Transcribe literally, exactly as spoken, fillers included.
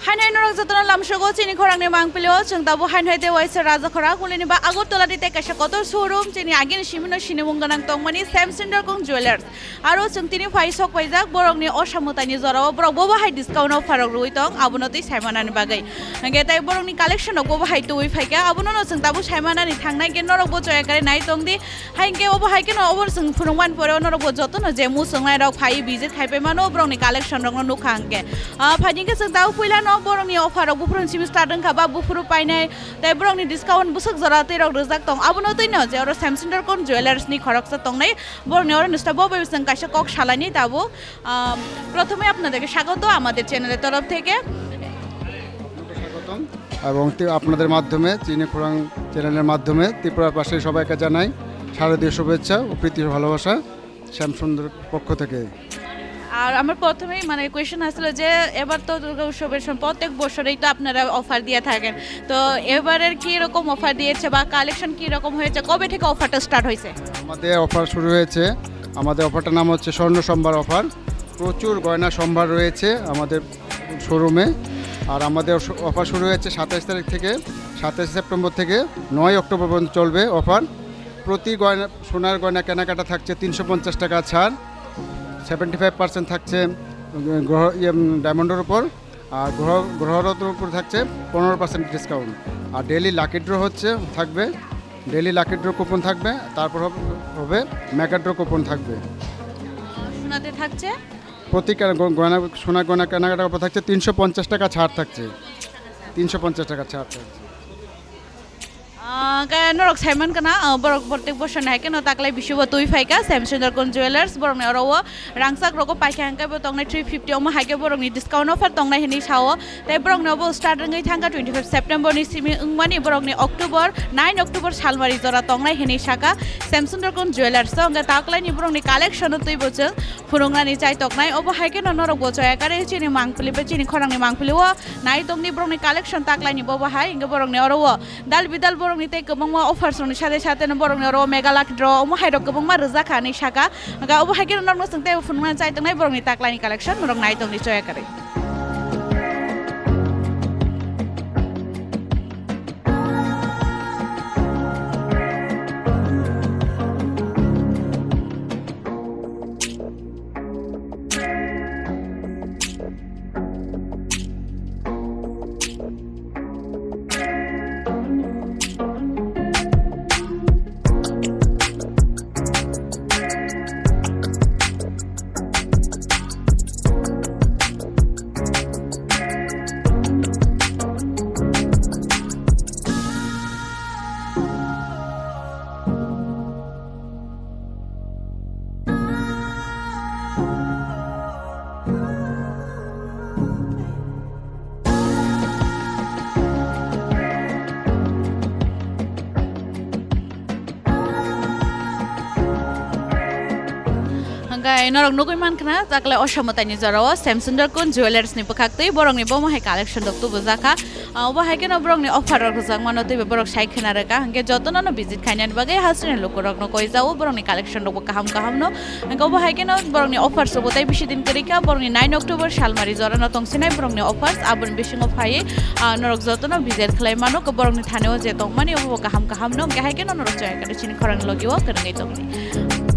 Haino norok jotono lamsogo chini khorangni mangpilio, chwng tabuk haino hai tei waisa Raja Khora kulini ba Agartala ni tei kaisa kotor showroom chini agini simino sinimung gwnang tongmani Samson Dorkong Jewelers. Aro chwng tini phai sok paijak borokni osa mwtaini jorao borok bobo hai discount offer rok rwui tong, abono twi saimanani bagwi. Hwnkhe tei borokni collection rok bobo hai tubui phaikha, abono no chwng tabuk saimanani thangnai, hwnkhe norok bo choya kare nai tongdi. Hai hwnkhe obo hai kheno obo chwng phunukmani pore norok bo jotono je muchungnai rok phai visit khai pai mano borokni collection rokno nukha hwnkhe. Ah, phaidi hwnkhe chwng tabuk puila no borokni offer rok buphuru simi start wngkha ba buphuru painai tei borokni discount bwswk jora tei rok rijak tong, abono twi no je oro Samson Dorkon Jewelers ni khoroksa tongnai. Borokni oro nista bo bai chwng kaisa kok salaini tabuk. আম, প্রথমে আপনাদেরকে স্বাগত আমাদের চ্যানেলের তরফ থেকে। স্বাগতম। এবং তি-, আপনাদের মাধ্যমে, চিনি খোরাং চ্যানেলের মাধ্যমে ত্রিপুরাবাসী সবাইকে জানাই শারদীয় শুভেচ্ছা ও প্রীতি ভালোবাসা শ্যামসুন্দর পক্ষ থেকে। আর আমার প্রথমেই মানে কোয়েশ্চেন আসলো যে এবার তো দুর্গা উৎসবের সময় প্রত্যেক বছরেই তো আপনারা অফার দিয়ে থাকেন, তো এবারের কি রকম অফার দিয়েছে বা কালেকশন কি রকম হয়েছে, কবে থেকে অফারটা স্টার্ট হয়েছে? আমাদের অফার শুরু হয়েছে, আমাদের অফারটার নাম হচ্ছে স্বর্ণ সম্ভার অফার। প্রচুর গয়না সম্ভার রয়েছে আমাদের শোরুমে। আর আমাদের শ-, অফার শুরু হয়েছে সাতাশ তারিখ থেকে, সাতাশ সেপ্টেম্বর থেকে নয় অক্টোবর পর্যন্ত চলবে অফার। প্রতি গয়না, সোনার গয়না কেনাকাটা থাকছে তিনশো পঞ্চাশ টাকা ছাড়, সেভেন্টি ফাইভ পার্সেন্ট থাকছে, উম, গ্রহ-, ইয়ে, উম, ডায়মন্ডের উপর। আর গ্রহ-, গ্রহরত্নর উপর থাকছে পনেরো পার্সেন্ট ডিসকাউন্ট। আর ডেইলি লাকি ড্র হচ্ছে, থাকবে, ডেইলি লাকি ড্র কুপন থাকবে, তারপর হবে, হবে মেগা ড্র কুপন থাকবে। সোনাতে থাকছে? প্রতি কেনা-, গ-, গয়না, সোনা গয়না কেনাকাটার উপর থাকছে তিনশো পঞ্চাশ টাকা ছাড় থাকছে, তিনশো পঞ্চাশ টাকা ছাড় থাকছে। Ah, khe norok saiman kana, ah, borok protek bosor ni hai khe no taklai bisi bo twi phai kha, Samson Dorkon Jewelers, borok ni oro o rangchak rogo paikha hwnkhe bo tongnai three fifty, omo hai khe borok ni discount offer tongnai hinwi sao. Tei borok ni obo start wngwi thangkha twenty five September ni simi wngmani, borok ni October, nine October salmari jora tongnai hinwi saka Samson Dorkon Jewelers o. Hwnkhe taklai ni borok ni collection o twi bo chwng phunuknani chai toknai. Obo hai khe no norok bo choya kare chini mangpili bai chini khorang ni mangpili o nai tongni borok ni collection taklai ni bobo hai, hwnkhe borok ni oro o Dal bidal borokni tei kwbangma offers rokni sade sade no borokni oro mega lucky draw omo hai rok kwbangma rijak kha hinwi saka. Hwnkhe obo hai khe norokno chwng tei phunukna chai tongnai borokni taklai ni collection norok nai tongdi choya kwrwi. Hwnkhe norok nugwi mankha na, taklai o samwtaini jorao Samson Dorkon Jewelers ni bwkhak twi borokni bomo hai collection rok tubujakha. Ah, obo hai kheno borokni offer rok rijak mano, tei borok sai khwna rwkha, hwnkhe jotono no visit khainani bagwi hasini lukurokno koijao, borokni collection rokbo kaham kaham no. Hwnkhe obo hai kheno borokni offers rokbo tei bisi din kwrwi kha, borokni nine October salmari jorano tongsinai borokni offers, aboni bisingo phaiwi, ah, norok jotono visit khlai mano, borokni thani o je tongmani obo kaham kaham no, hwnkhe hai kheno norok chaya kare chini khorang logi o kwrwngwi tongdi.